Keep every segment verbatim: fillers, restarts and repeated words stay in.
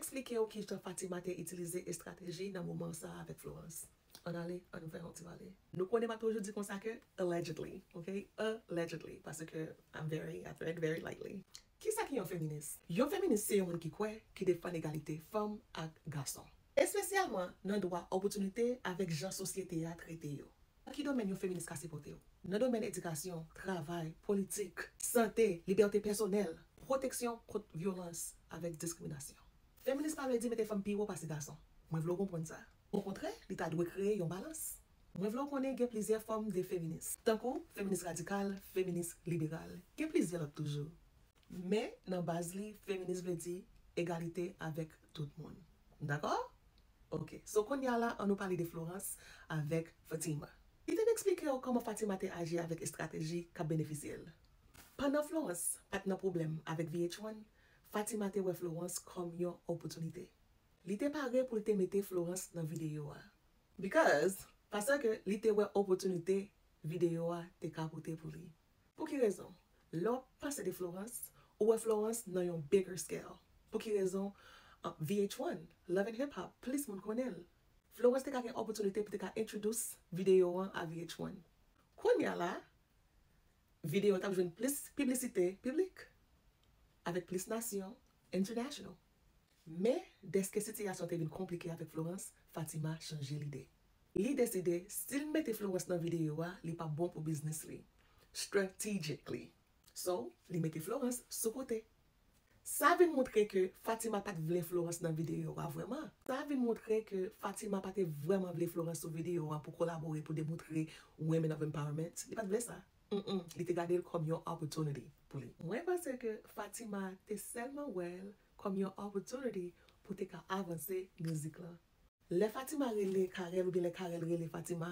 Eksplike w kijan Fatima te itilize estrateji nan moman sa avèk Florence. Ann ale, ann nou fè yon ti pale. Nou konnen m ap toujou di konsa ke allegedly, ok? Allegedly, paske I'm very, I tread very lightly. Kisa ki yon feminis? Yon feminis se yon moun ki kwè, ki defann egalite fanm ak gason. Espesyalman nan dwa, opòtinite avèk jan sosyete a trete yo. Nan ki domèn yon feminis ka sipòte w? Nan domèn edikasyon, travay, politik, sante, libète pèsonèl, pwoteksyon kont vyolans avèk diskriminasyon. Feminis pa vle di mete fanm pi wo pase gason. Mwen vle w konprann sa. Okontrè, li ta dwe kreye yon balans. Mwen vle w konnen gen plizyè fòm de feminis, tankou feminis radikal, feminis liberal. Gen plizyè lòt toujou. Men, nan baz li, feminis vle di egalite avèk tout moun. Dakò? Ok. So, kounye a la, ann nou pale de Florence avèk Fatima. Li te eksplike w kòman Fatima te aji avèk estrateji k ap benefisye l. Pandan Florence pa t nan pwoblèm avèk V H one, Fatima te wè Florence kòm yon opòtinite. Li te pare pou l te mete Florence nan videyo a. Because, paske li te wè opòtinite videyo a te ka pote pou li. Pou ki rezon? Lè w ap panse de Florence, ou wè Florence nan yon bigger scale. Pou ki rezon? Uh, V H one, Love and Hip Hop, plis moun konnen l. Florence te ka gen opòtinite pou te ka introduce videyo an a V H one. Kounye a la, videyo t ap jwenn plis piblisite piblik, avèk plis nasyon, international. Men, dèske sitiyasyon te vin konplike avèk Florence, Fatima chanje lide. Li deside, si l mete Florence nan videyo a, li p ap bon pou biznis li. Strategically. So, li mete Florence sou kote. Sa vin montre ke Fatima pa t vle Florence nan videyo a vrèman. Sa vin montre ke Fatima pa te vrèman vle Florence sou videyo a pou kolabore, pou demontre women of empowerment. Li pa t vle sa. Mm-mm. Li te gade l kòm yon opportunity pou li. Mwen panse ke Fatima te sèlman wè l kòm yon opportunity pou te ka avanse mizik lan. Lè Fatima rele Carel oubyen lè Carel rele Fatima,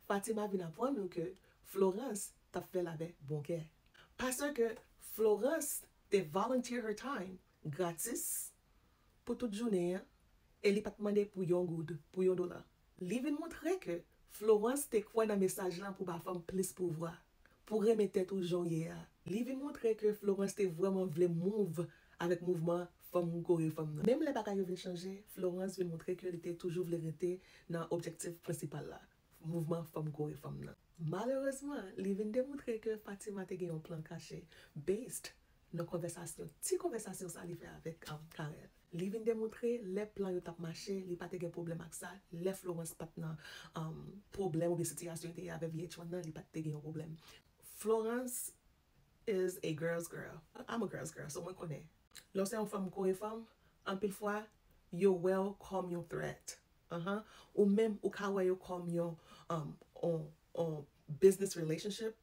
Fatima vin aprann nou ke Florence t ap fè l avè bon kè. Paske Florence te volunteer her time gratis pou tout jounen an, e li pa t mande pou yon goud, pou yon dola. Li vin montre ke Florence te kwè nan mesaj lan pou ba fanm plis pouvwa, pou renmen tèt ou jan w ye a. Li vin montre ke Florence te vrèman vle move avèk mouvman fanm kore fanm nan. Menm lè bagay yo vin chanje, Florence vin montre ke li te toujou vle rete nan objektif prensipal la, mouvman fanm kore fanm nan. Malerezman, li vin demontre ke Fatima te gen yon plan kache, based nan konvèsasyon, ti konvèsasyon sa li fè avèk, um, Carel. Li vin demontre lè plan yo t ap mache, li pa te gen pwoblèm ak sa, lè Florence pa t nan, um, pwoblèm oubyen sitiyasyon li te ye avè V H one nan, li pa t te gen yon pwoblèm. Florence is a girl's girl. I'm a girl's girl, so mwen konnen. Lè w se yon fanm kore fanm, anpil fwa, yo wè w kòm yon threat. Ahan. Ou menm, ou ka wè yo kòm yon, um, on, on business relationship,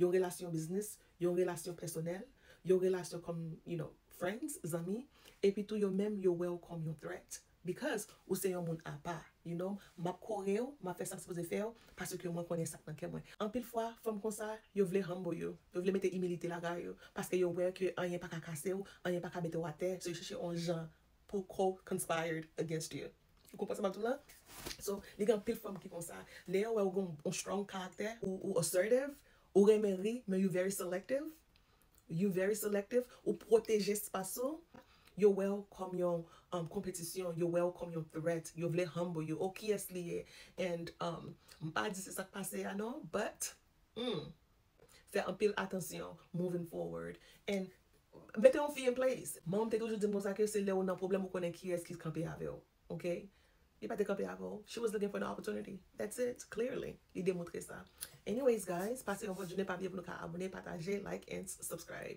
yon relasyon biznis, yon relasyon pèsonèl, yon relasyon kòm, you know, friends, zanmi, epi tou yo menm, yo wè w kòm yon threat. Because ou se yon moun apa, you know, m ap kore w, m ap fè sa m sipoze fè w, paske mwen konnen sa k nan kè mwen. Anpil fwa, fanm konsa, yo vle humble yo, yo vle mete imilite lakay yo, paske yo wè ke anyen pa ka kase w, anyen pa ka mete w atè, so yo chèche yon jan pou co-conspired against you. Ou konprann sa m ap di w la? So, li gen anpil fanm ki konsa. Lè yo wè ou gen yon strong karaktè, ou, ou assertive, ou renmen ri, men you very selective, you very selective, ou pwoteje espas ou, yo wè w kòm yon, um, konpetisyon, yo wè w kòm yon threat, yo vle humble you, oh, kiyès li ye? And, um, m pa di se sa k pase a non, but, hmm, fè anpil atansyon moving forward. And mete yon fi in place. Manman m te toujou di m konsa ke se lè ou nan pwoblèm ou konnen kiyès ki kanpe avè w. Ok? Li pa te kanpe avè w. She was looking for the opportunity. That's it. Clearly. Li demontre sa. Anyways, guys, pase yon bòn jounen, pa bliye pou nou ka abone, pataje, like, and subscribe.